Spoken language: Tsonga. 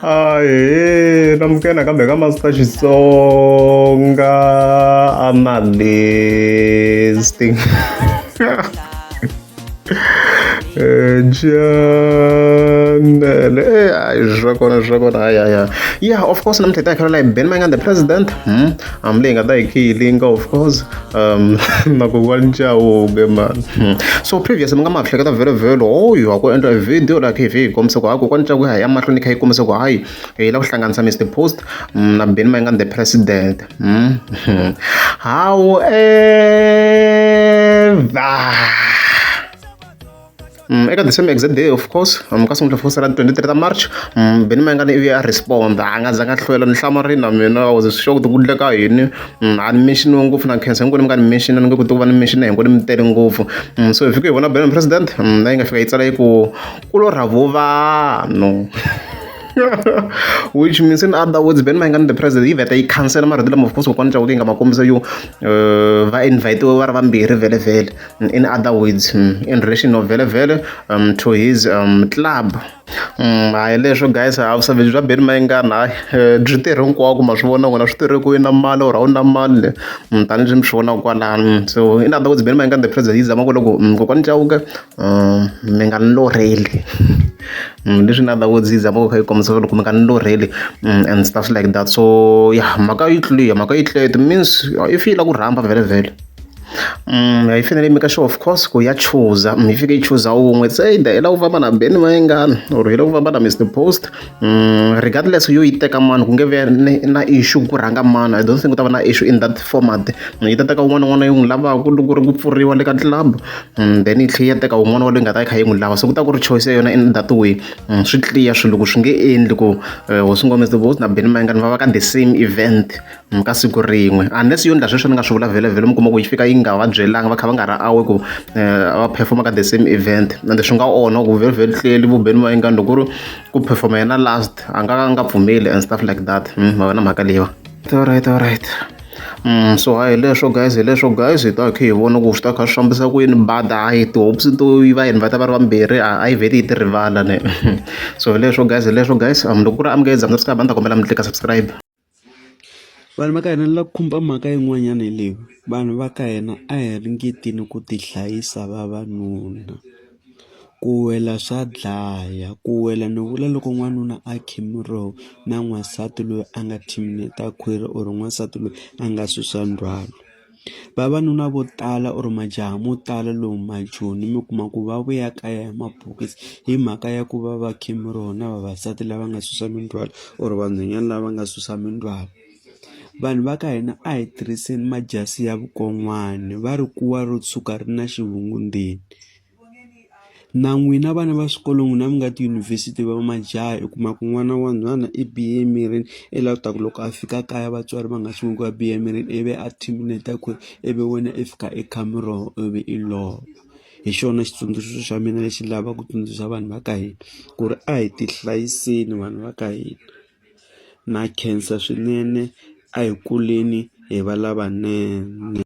Ahee namukela nakambe ka Master Xitsonga analyst Channel hayi swa kona swa kona hayi hayi yeah of course namuntlha hi ta hi khala la Benny Mayengani the president leyi nga ta hi khe yi linka of course na kokwani Chauke man. So previous mi nga ma hleketa vhele vhele hoyo a ku endla video la khe hi kombisa ku hayi kokwani Chauke ha ya mahlweni kha yi kombisa ku hayi hi lava ku hlanganisa Mr Post na Benny Mayengani the president. However eka the same exact day of course ka siku of course ra 23 ta March Benny Mayengani ivi a respond a nga zanga a hlwela ni hlamarile na mina I was shocked ku endleka yini a ni mention-iwi ngopfu na khensa hinkwenu mi nga ni mention ni nge koti ku va ni mention hinkwenu mi tele ngopfu so hi fike hi vona Benny president na yi nga fika yi tsala yi ku ku lorha vo vanhu which means in other words Benny Mayengani the president yi vheta yi khansela marito lama of course kokwani Chauke yi nga ma kombisa yo va invite-iwe va ri vambirhi vhele vhele in other words in relation of vhele vhele to his club. Hayi leswo guys a vusavheji bya Benny Mayengani hayi byi tirhe hinkwako ma swi vona n'wina swi tirhe ku i na mali or a wu na mali tanihileswi mi swi vonaka kwalano so in other words Benny Mayengani the president yi zama ku loko kokwani Chauke mi nga ni lorheli leswi in other words yi zama ku kha yi kombisa loko mi nga ni lorheli and stuff like that so yeah mhaka yi clear mhaka yi clear it means if yi lava ku rhamba vhele vhele yi fanele yi make sure of course ku ya chuza yi fike yi chuza wun'we se either i lava ku famba na Benny Mayengani or yi lava ku famba na Mr Post regardless yo yi teka mani ku nge vi na issue ku rhanga mani I don't think ku ta va na issue in that format yi ta teka un'wana na un'wana yi n'wi lavaka loko ku ri ku pfuriwa le ka club then yi tlhela yi ya teka un'wana wa loyi nga ta yi kha yi n'wi lava so ku ta ku ri choice ya yona in that way swi clear swilo ku swi nge endli ku hosi ngoma Mr Post na Benny Mayengani va va ka the same event ka siku rin'we unless yo endla sweswo ni nga swi vula vhele vhele mi kuma ku yi fika yi nga va byelanga va kha va nga ri awe ku va perform ka the same event ende swi nga onha ku vhele vhele hleli vo Benny Mayengani loko ku ri ku perform yena last a nga ka a nga pfumeli and stuff like that ma vona mhaka leyiwa alright alright so hayi hi leswo guys hi leswo guys hi ta kha hi vona ku swi ta kha swi fambisa ku yini but hayi ti-hopes to yi va invite va ri vambirhi a yi vheti yi ti rivala ne so hi leswo guys hi leswo guys loko ku ri a mi nge za mi subscribe a ni ta kombela mi tlika subscribe. Vanhu va ka hina ni lava ku khumba mhaka yin'wanyana hi leyi vanhu va ka hina a hi ringeteni ku ti hlayisa vavanuna ku wela swa dlaya ku wela ni vula loko n'wanuna a khe miroho na n'wansati loyi a nga thimineta khwiri or n'wansati loyi a nga susa ndzhwalo. Vavanuna vo tala or majaha mo tala lomu majoni mi kuma ku va vuya kaya hi mabokisi hi mhaka ya ku va va khe miroho na vavasati lava nga susa mindzhwalo or vanhwanyana lava nga susa mindzhwalo. Vanhu va ka hina a hi tirhiseni majasi ya vukon'wana va ri kuwa ro tshuka ri na xivungu ndzeni. Na n'wina vana va swikolo n'wina mi nga tiyunivhesiti va majaha i kuma ku n'wana wa nhwana i bihe emirini i lava ku ta ku loko a fika kaya vatswari va nga swi voni ku a bihe emirini ivi a thimineta kwini ivi wena i fika i kha miroho ivi i lova hi xona xitsundzuxo xa mina lexi lavaka ku tsundzuxa vanhu va ka hina ku ri a hi ti hlayiseni vanhu va ka hina na khensa swinene a hi kuleni hi va lavanene.